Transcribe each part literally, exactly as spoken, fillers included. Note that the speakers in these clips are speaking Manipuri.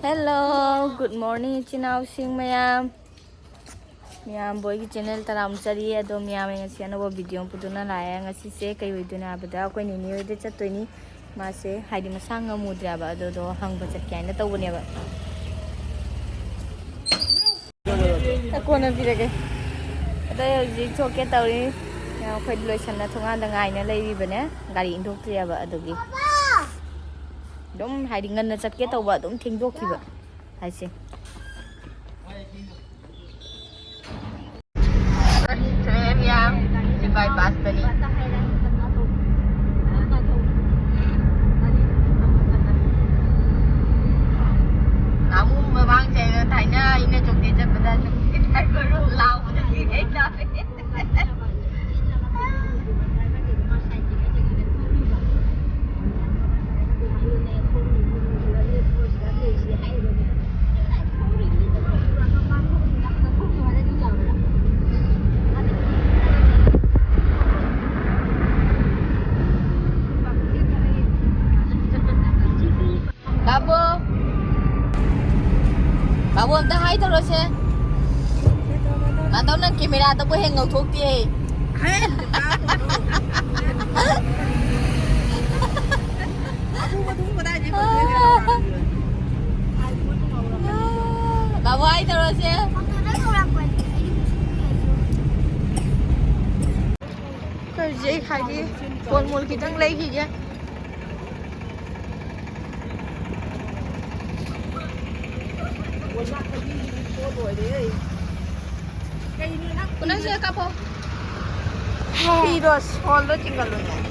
Hello, good morning, ꯏꯆꯤꯟ ꯏꯅꯥꯎꯁꯤꯡ ꯃꯌꯥꯝ꯫ ꯃꯌꯥꯝ ꯕꯣꯏꯒꯤ ꯆꯦꯅꯦꯜ ꯇꯔꯥꯃꯨꯛ ꯆꯠꯂꯤ, ꯑꯗꯣ ꯃꯌꯥꯝ ꯑꯩ ꯉꯁꯤ ꯑꯅꯧꯕ ꯚꯤꯗꯤꯑꯣ ꯑꯃ ꯄꯨꯗꯨꯅ ꯂꯥꯛꯑꯦ꯫ ꯉꯁꯤꯁꯦ ꯀꯩ ꯑꯣꯏꯗꯣꯏꯅꯣ ꯍꯥꯏꯕꯗ, ꯑꯩꯈꯣꯏ ꯅꯤꯅꯦ ꯍꯣꯏꯗ ꯆꯠꯇꯣꯏꯅꯤ꯫ ꯃꯥꯁꯦ ꯍꯥꯏꯗꯤ ꯃꯁꯥ ꯉꯝꯃꯨꯗ꯭ꯔꯦꯕ, ꯑꯗꯨꯗꯣ ꯍꯪꯕ ꯆꯠꯀꯦ ꯍꯥꯏꯅ ꯇꯧꯕꯅꯦꯕ꯫ ꯀꯣꯟꯅ ꯄꯤꯔꯒꯦ꯫ ꯑꯗꯣ ꯑꯩ ꯍꯧꯖꯤꯛ ꯊꯣꯛꯀꯦ ꯇꯧꯔꯤ꯫ ꯑꯩꯈꯣꯏ ꯂꯣꯏꯁꯟꯅ ꯊꯣꯡꯒꯥꯟꯗ ꯉꯥꯏꯅ ꯂꯩꯔꯤꯕꯅꯦ, ꯒꯥꯔꯤ ꯏꯟꯊꯣꯛꯇ꯭ꯔꯤꯑꯕ, ꯑꯗꯨꯒꯤ ꯑꯗꯨꯝ ꯍꯥꯏꯗꯤ ꯉꯟꯅ ꯆꯠꯀꯦ ꯇꯧꯕ, ꯑꯗꯨꯝ ꯊꯦꯡꯗꯣꯛꯈꯤꯕ ꯍꯥꯏꯁꯦ꯫ ꯁꯤ ꯕꯥꯏꯄꯥꯁꯇꯅꯤ꯫ ꯅꯍꯥꯟꯃꯨꯛ ꯃꯃꯥꯡ ꯆꯍꯤꯗ ꯊꯥꯏꯅ ꯑꯩꯅ ꯆꯣꯛꯂꯦꯠ ꯆꯠꯄꯗ ꯆꯣꯛꯂꯦꯠ ꯍꯥꯏꯕꯔꯣ ꯂꯥꯎꯕꯗꯒꯤ ꯑꯩ ꯇꯥꯔꯦ꯫ ꯕꯥꯕꯨ, ꯕꯥꯕꯨ ꯑꯝꯇ ꯍꯥꯏ ꯇꯧꯔꯣꯁꯦ꯫ ꯃꯥꯙꯧ, ꯅꯪ ꯀꯦꯃꯦꯔꯥꯗꯕꯨ ꯍꯦꯛ ꯉꯧꯊꯣꯛꯇꯦ꯫ ꯍꯦ, ꯑꯗꯨ ꯃꯇꯨꯡ ꯀꯗꯥꯏꯗꯩ ꯐꯪꯗꯣꯏꯅꯣ? ꯕꯥꯕꯨ ꯍꯥꯏ ꯇꯧꯔꯣꯁꯦ꯫ ꯑꯩꯈꯣꯏ ꯍꯧꯖꯤꯛ ꯍꯥꯏꯗꯤ ꯐꯣꯟ ꯃꯣꯜ ꯈꯤꯇꯪ ꯂꯩꯈꯤꯒꯦ꯫ ꯀꯩꯅꯣ ꯅꯪ ꯀꯨꯅꯥꯁꯦ ꯀꯥꯞꯄꯣ꯫ ꯐꯤꯗꯣ ꯁꯣꯜꯗꯣ ꯆꯤꯡꯒꯜꯂꯣ ꯌꯥꯏ꯫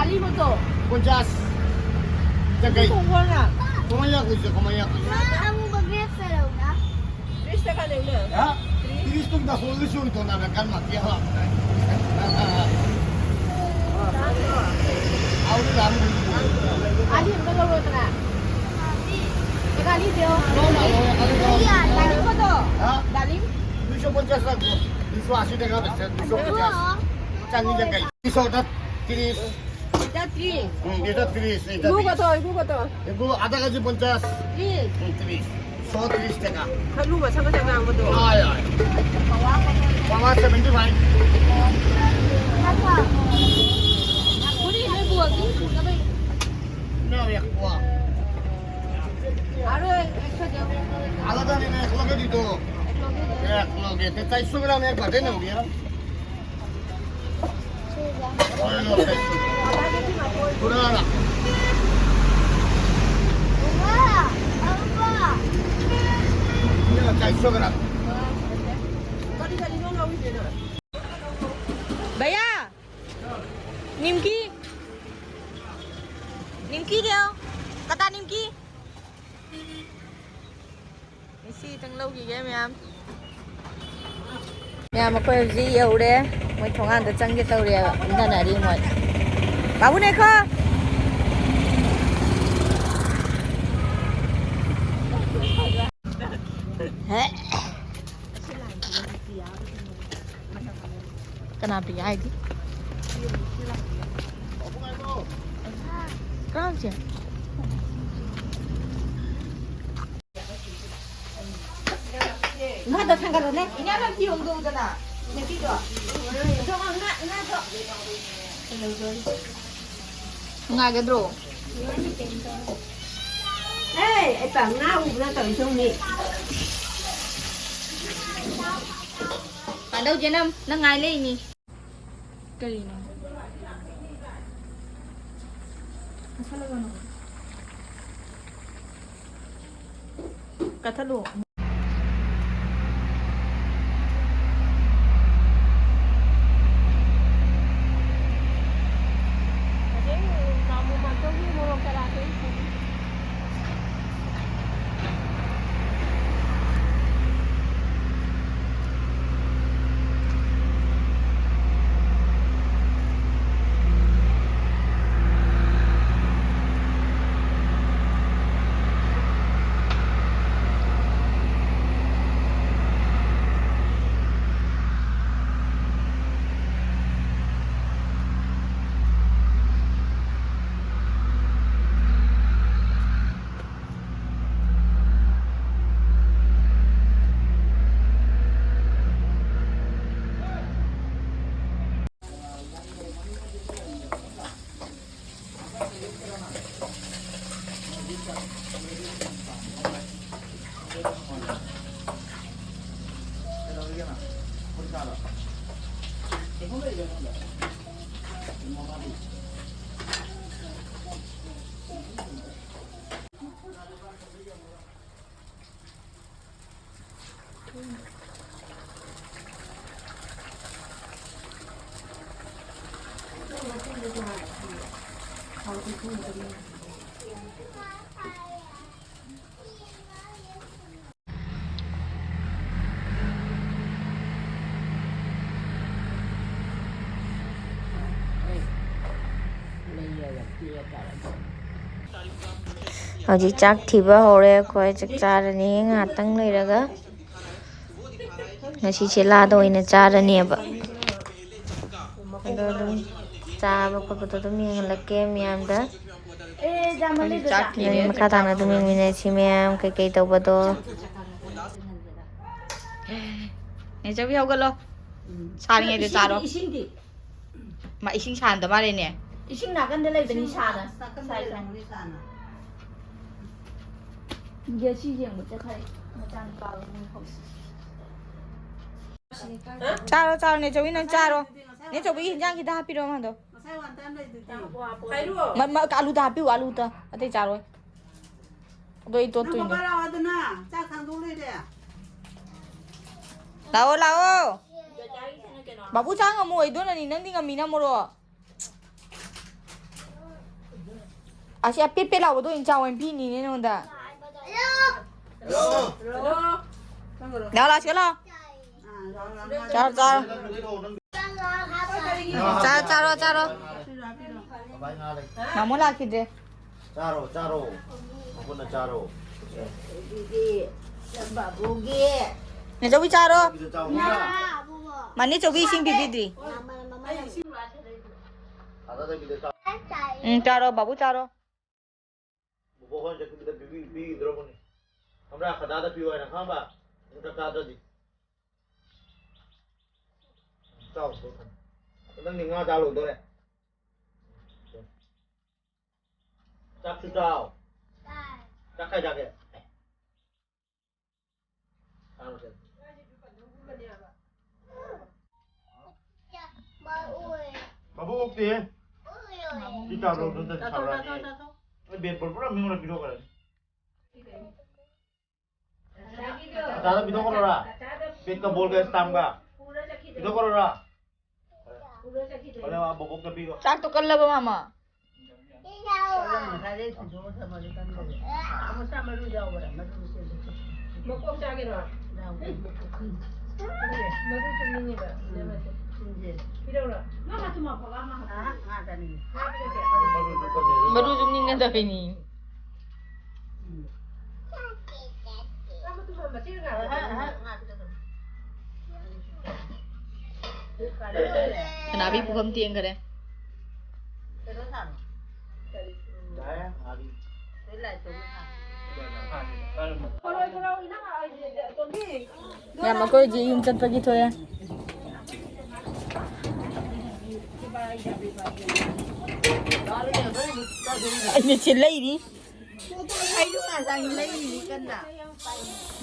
ꯑꯂꯤꯕꯗꯣ꯫ ꯄꯟꯆꯥꯁ꯫ ꯀꯃꯥꯏ ꯌꯥꯈꯣꯏꯁꯦ, ꯀꯃꯥꯏ ꯌꯥꯈꯣꯏꯁꯦ? ꯑꯃꯨꯕ ꯒ꯭ꯔꯦꯞꯁ ꯂꯧꯅ꯫ ꯇ꯭ꯔꯤꯁ ꯇꯀꯥ ꯂꯩꯌꯨꯅꯦ꯫ ꯍꯥ? ꯇ꯭ꯔꯤꯁ꯫ ꯇ꯭ꯔꯤꯁ ꯇꯨꯝ ꯗꯁꯣꯜꯗ ꯁꯨ ꯇꯣꯅꯥ ꯀꯟ ꯃꯥꯇꯤ ꯍꯥ꯫ ꯑꯥꯂꯨ ꯑꯝꯇ ꯂꯧꯔꯣꯗꯅ꯫ ꯀꯅꯥ ꯂꯤꯗꯦꯌꯣ? ꯂꯧ, ꯂꯧ, ꯂꯧ, ꯑꯥꯂꯨ ꯂꯧ꯫ ꯗꯥꯂꯤꯝ ꯀꯣꯗꯣ? ꯍꯥ? ꯗꯥꯂꯤꯝ? দুইশো পঞ্চাশ রাখবো। দুইশো আশি টাকা বেচছে, দুইশো পঞ্চাশ। চার নিজে খাই। দুইশো, ওটা তিরিশ। এটা ত্রিশ। হুম, এটা তিরিশ, এটা ইগু তিরিশ। কত? ইগু কত? ইগু আধা কেজি পঞ্চাশ। ত্রিশ। হুম, ত্রিশ। ছ ত্রিশ টাকা। ꯈꯜꯂꯨ ꯃꯁꯛ ꯃꯁꯛ ꯉꯥꯡꯕꯗꯣ꯫ ꯍꯣꯏ, ꯍꯣꯏ꯫ ꯄꯋꯥ seventy five꯫ ꯐꯨꯔꯤ ꯅꯣꯏ ꯕꯣꯜꯗꯤ ꯁꯨꯅꯕ꯫ না, এক পোয়া। আরো একশো দেও। আলাদা নেই, না, এক লগে দিত। এক লগে দেও। এক লগে। তে চারশো গ্রাম এক বাটে নেও গিয়া। পুরা না। চারশো গ্রাম। भैया, निमकी, निमकी दो। कता निमकी? ꯉꯁꯤ ꯆꯪꯂꯧꯈꯤꯒꯦ ꯃꯌꯥꯝ꯫ ꯃꯌꯥꯝ, ꯑꯩꯈꯣꯏ ꯍꯧꯖꯤꯛ ꯌꯧꯔꯦ꯫ ꯃꯣꯏ ꯊꯣꯡꯒꯥꯟꯗ ꯆꯪꯒꯦ ꯇꯧꯔꯦꯕ, ꯏꯟꯊꯅꯔꯤ ꯃꯣꯏ꯫ ꯕꯥꯕꯨ ꯅꯦꯈꯣ! ꯀꯅꯥ ꯄꯤꯒꯦ ꯍꯥꯏꯗꯤ? ꯀꯅꯥ ꯍꯧꯖꯤꯛ? ꯉꯥꯗꯣ ꯊꯥꯡꯒꯠꯂꯨꯅꯦ꯫ ꯏꯅꯥꯎ ꯅꯪ ꯐꯤ ꯍꯣꯡꯗꯣꯛꯎꯗꯅ꯫ ꯅꯨꯄꯤꯗꯣ꯫ ꯉꯥ, ꯉꯥꯗꯣ꯫ ꯅꯨꯡꯉꯥꯏꯒꯗ꯭ꯔꯣ? ꯑꯦ, ꯑꯩ ꯄꯥꯛ ꯉꯥ ꯎꯕ꯭ꯔꯥ ꯇꯧꯔꯤ ꯁꯣꯝꯅꯤ꯫ ꯄꯥꯟꯗꯧ ꯖꯦꯅꯝ, ꯅꯪ ꯉꯥꯏ ꯂꯩꯅꯤ꯫ ꯀꯔꯤꯅꯣ? ꯀꯛꯊꯠꯂꯒꯅꯣ꯫ ꯀꯛꯊꯠꯂꯣ꯫ ꯍꯧꯖꯤꯛ ꯃꯥꯃꯣ ꯃꯥꯆꯧꯒꯤ ꯃꯣꯔꯣꯛ ꯆꯥꯔꯥꯁꯦ ꯑꯩ ꯄꯨꯔꯤ꯫ ꯍꯧꯖꯤꯛ ꯆꯥꯛ ꯊꯤꯕ ꯍꯧꯔꯦ꯫ ꯑꯩꯈꯣꯏ ꯆꯥꯛ ꯆꯥꯔꯅꯤ ꯉꯥꯏꯍꯥꯛꯇꯪ ꯂꯩꯔꯒ꯫ ꯉꯁꯤꯁꯦ ꯂꯥꯗ ꯑꯣꯏꯅ ꯆꯥꯔꯅꯦꯕ꯫ ꯑꯗꯣ ꯑꯗꯨꯝ ꯆꯥꯕ ꯈꯣꯠꯄꯗꯣ ꯑꯗꯨꯝ ꯌꯦꯡꯍꯜꯂꯛꯀꯦ ꯃꯌꯥꯝꯗ꯫ ꯑꯩ ꯆꯥꯛ ꯊꯤꯔꯦ꯫ ꯃꯈꯥ ꯇꯥꯅ ꯑꯗꯨꯝ ꯌꯦꯡꯃꯤꯟꯅꯁꯤ ꯃꯌꯥꯝ ꯀꯩꯀꯩ ꯇꯧꯕꯗꯣ꯫ ꯅꯦꯆꯧꯕꯤ, ꯍꯧꯒꯠꯂꯣ꯫ ꯁꯥꯔꯤꯉꯩꯗ ꯆꯥꯔꯣ꯫ ꯏꯁꯤꯡꯗꯤ? ꯃꯥ ꯏꯁꯤꯡ ꯁꯥꯍꯟꯗ ꯃꯥꯜꯂꯦꯅꯦ꯫ ꯏꯁꯤꯡ ꯅꯥꯀꯟꯗ ꯂꯩꯕꯅꯤ, ꯁꯥꯅ꯫ ꯅꯥꯀꯟꯗ ꯂꯩꯔꯝꯒꯅꯤ, ꯁꯥꯅ꯫ ꯒꯦꯁꯤ ꯌꯦꯡꯕ ꯆꯠꯈ꯭ꯔꯦ ꯃꯆꯥꯅꯨꯄꯥꯒ ꯃꯣꯏ ꯍꯧꯖꯤꯛ꯫ ꯆꯥꯔꯣ, ꯆꯥꯔꯣ, ꯅꯦꯆꯧꯕꯤ, ꯅꯪ ꯆꯥꯔꯣ꯫ ꯅꯦꯆꯧꯕꯤꯒꯤ ꯍꯤꯟꯖꯥꯡ ꯈꯤꯇ ꯍꯥꯞꯄꯤꯔꯣ, ꯃꯥꯗꯣ꯫ ꯉꯁꯥꯏ ꯋꯥꯟ ꯇꯥꯏꯝ ꯂꯩꯗꯨꯗꯤ꯫ ꯃ-, ꯃ-, ꯑꯂꯨꯗ ꯍꯥꯞꯄꯤꯌꯨ, ꯑꯂꯨꯗ꯫ ꯑꯇꯩ ꯆꯥꯔꯣꯏ꯫ ꯑꯗꯣ ꯑꯩ ꯅꯪ ꯇꯣꯠꯇꯣꯏꯅꯦ꯫ ꯕꯕꯥ ꯂꯥꯛꯑꯣꯗꯅ, ꯆꯥꯛ ꯊꯥꯡꯗꯣꯛ ꯂꯩꯔꯦ꯫ ꯂꯥꯛꯑꯣ, ꯂꯥꯛꯑꯣ꯫ ꯕꯥꯕꯨ ꯆꯥ ꯉꯝꯃꯣꯏ, ꯑꯗꯨꯅꯅꯤ, ꯅꯪꯗꯤ ꯉꯝꯃꯤ ꯅꯝꯃꯣꯔꯣ꯫ ꯑꯁꯤ ꯑꯄꯦꯠꯄꯦꯠ ꯂꯥꯎꯕꯗꯣ ꯑꯣꯏꯅ ꯆꯥꯎ ꯍꯥꯏꯅ ꯄꯤꯅꯤꯅꯦ ꯅꯉꯣꯟꯗ꯫ ꯂꯥꯛꯑꯣ, ꯂꯥꯛꯑꯣ, ꯁꯤꯗ ꯂꯥꯛꯑꯣ꯫ ꯆꯥꯔꯣ, ꯆꯥꯔꯣ꯫ ꯆꯥꯔꯣ, ꯆꯥꯔꯣ, ꯆꯥꯔꯣ꯫ ꯃꯥꯃꯣ ꯂꯥꯛꯈꯤꯗ꯭ꯔꯦ꯫ ꯆꯥꯔꯣ, ꯆꯥꯔꯣ꯫ ꯄꯨꯟꯅ ꯆꯥꯔꯣ꯫ ꯅꯦꯆꯧꯕꯤ ꯆꯥꯔꯣ꯫ ꯃꯥꯅꯦ ꯆꯧꯕꯤ ꯏꯁꯤꯡ ꯄꯤꯕꯤꯗ꯭ꯔꯤ꯫ ꯎꯝ, ꯆꯥꯔꯣ, ꯕꯥꯕꯨ ꯆꯥꯔꯣ꯫ ꯕꯣꯕꯣ ꯍꯣꯏ ꯆꯠꯈꯤꯕꯗ ꯄꯤꯕꯤ-, ꯄꯤꯈꯤꯗ꯭ꯔꯕꯅꯤ꯫ ꯈꯪꯕ꯭ꯔꯥ? ꯈꯗꯥꯗ ꯄꯤꯌꯨ ꯍꯥꯏꯅ, ꯈꯪꯕ꯭ꯔꯥ? ꯅꯪ ꯆꯥꯛ ꯆꯥꯗ꯭ꯔꯗꯤ꯫ ꯆꯥꯎ, ꯆꯥꯎ, ꯆꯥꯎ꯫ ꯅꯪꯗꯤ ꯉꯥ ꯆꯥ ꯂꯣꯏꯗꯣꯔꯦ꯫ ꯆꯥꯛꯁꯨ ꯆꯥꯎ꯫ ꯆꯥꯛ ꯀꯥꯏ ꯆꯥꯒꯦ? ꯊꯣꯛꯇꯦ꯫ ꯁꯤ ꯇꯥꯕ꯭ꯔꯣ? ꯑꯗꯨꯝꯇ ꯁꯥꯎꯔꯛꯑꯅꯤ꯫ ꯑꯩ ꯕꯦꯠ ꯕꯣꯜ ꯄꯨꯔꯥ ꯃꯤꯉꯣꯟꯗ ꯄꯤꯊꯣꯛꯈ꯭ꯔꯦ꯫ ꯑꯆꯥꯗ ꯄꯤꯊꯣꯛꯈ꯭ꯔꯣꯔꯥ? ꯕꯦꯠꯀ ꯕꯣꯜꯒ ꯁ꯭ꯇꯥꯝꯒ ꯄꯤꯊꯣꯛꯈ꯭ꯔꯣꯔꯥ? ꯍꯣꯔꯦꯟ ꯑꯥ ꯕꯣꯕꯣꯛꯇ ꯄꯤꯈꯣ꯫ ꯆꯥꯛꯇꯣ ꯀꯜꯂꯕ, ꯃꯥꯃ? ꯉꯁꯥꯏꯗꯩ ꯊꯤꯟꯗꯣꯛꯑ ꯊꯝꯃꯗꯤ ꯀꯟꯗꯕꯅꯤ꯫ ꯃꯀꯣꯛ ꯆꯥꯒꯦꯔꯣ? ꯌꯥꯎꯒꯦ꯫ ꯃꯔꯨ ꯆꯨꯞꯅꯤꯡꯉꯤꯕ, ꯏꯅꯝꯃꯁꯦ꯫ ꯄꯤꯔꯛꯎꯔꯣ? ꯉꯥ ꯆꯥꯅꯤꯡꯉꯦ꯫ ꯃꯔꯨ ꯆꯨꯞꯅꯤꯡꯉꯦ ꯇꯧꯔꯤꯅꯤ꯫ ꯁꯅꯥꯕꯤ ꯄꯨꯈꯝ ꯇꯦꯡꯈꯔꯦ꯫ ꯌꯥꯝ ꯑꯩꯈꯣꯏ ꯍꯧꯖꯤꯛ ꯌꯨꯝ ꯆꯠꯄꯒꯤ ꯊꯣꯛꯑꯦ꯫ ꯑꯩꯅ ꯁꯤ ꯂꯩꯔꯤ꯫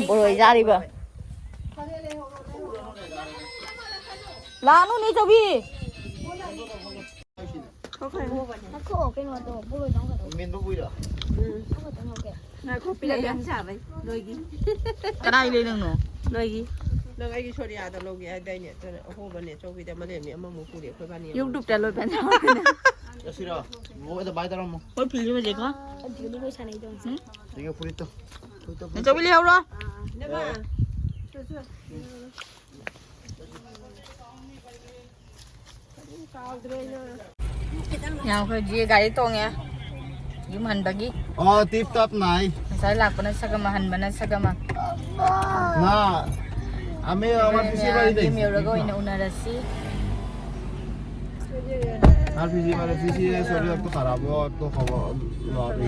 ꯕꯣꯔꯣꯏ ꯆꯥꯔꯤꯕ꯫ ꯂꯥꯛꯅꯨꯅꯦ ꯆꯧꯕꯤ꯫ ꯉꯥꯏꯈꯣ, ꯀꯩꯅꯣꯗꯣ, ꯕꯣꯔꯣꯏꯗꯣ ꯑꯃꯈꯛꯇꯪ꯫ ꯃꯦꯟꯕ ꯀꯨꯏꯔꯣ? ꯑꯃꯈꯛꯇꯪ ꯍꯥꯞꯀꯦ꯫ ꯉꯥꯏꯈꯣ, ꯄꯤꯔꯛꯀꯦ꯫ ꯌꯥꯝ ꯁꯥꯕꯩ꯫ ꯅꯣꯏꯒꯤ꯫ ꯀꯅꯥꯏ ꯂꯩ ꯅꯪꯅꯣ? ꯅꯣꯏꯒꯤ꯫ ꯅꯪ ꯑꯩꯒꯤ ꯁꯣꯔꯤꯌꯥꯗ ꯂꯧꯒꯦ ꯍꯥꯏꯗꯥꯏꯅꯦ? ꯑꯗꯨꯅ ꯑꯍꯣꯕꯅꯦ, ꯑꯆꯧꯕꯤꯗ ꯑꯃ ꯂꯩꯔꯝꯃꯤ, ꯑꯃꯃꯨꯛ ꯄꯨꯔꯦ ꯑꯩꯈꯣꯏ ꯕꯥꯅꯤ ꯑꯃ꯫ YouTube-ꯇ ꯂꯣꯏ ꯐꯖꯅ ꯌꯥꯎꯔꯦ꯫ ꯆꯠꯁꯤꯔꯣ? ꯕꯣꯕꯣꯛ ꯑꯗ ꯕꯥꯏ ꯇꯧꯔꯝꯃꯣ꯫ ꯍꯣꯏ, ꯐꯤꯜꯗꯤ ꯐꯖꯩꯀꯣ꯫ ꯑꯗꯨꯗꯤ ꯃꯣꯏ ꯁꯥꯟꯅꯩꯗꯣ꯫ ꯎꯝ? ꯁꯤꯒ ꯐꯨꯔꯤꯠꯇꯣ꯫ ꯐꯨꯔꯤꯠꯇꯣ, ꯐꯨꯔꯤꯠꯇꯣ꯫ ꯆꯧꯕꯤ ꯂꯩꯍꯧꯔꯣ꯫ ꯏꯅꯝꯃ꯫ ꯆꯣ, ꯆꯣ꯫ ꯌꯥꯝ ꯑꯩꯈꯣꯏ ꯖꯤ ꯒꯥꯔꯤ ꯇꯣꯡꯉꯦ꯫ ꯌꯨꯝ ꯍꯟꯕꯒꯤ꯫ ꯑꯣ, ꯇꯤꯞ ꯇꯥꯞ ꯅꯥꯏ꯫ ꯉꯁꯥꯏ ꯂꯥꯛꯄꯅ ꯁꯒꯝ, ꯍꯟꯕꯅ ꯁꯒꯝ꯫ ꯅꯥ, ꯑꯃꯦ ꯑꯃ ꯄꯤꯁꯤ ꯃꯌꯥꯝ ꯕꯥꯔꯤ ꯗꯦ꯫ ꯌꯨꯝ ꯌꯧꯔꯒ ꯑꯣꯏꯅ ꯎꯅꯔꯁꯤ꯫ ꯍꯥ, ꯄꯤꯁꯤ ꯕꯥꯔꯤ, ꯄꯤꯁꯤ ꯁꯣꯔꯤ, ꯑꯞ ꯇꯣ ꯈꯔꯥꯕ ꯍꯣ, ꯑꯞ ꯇꯣ ꯈꯕ ꯂꯣ ꯑꯕꯤ꯫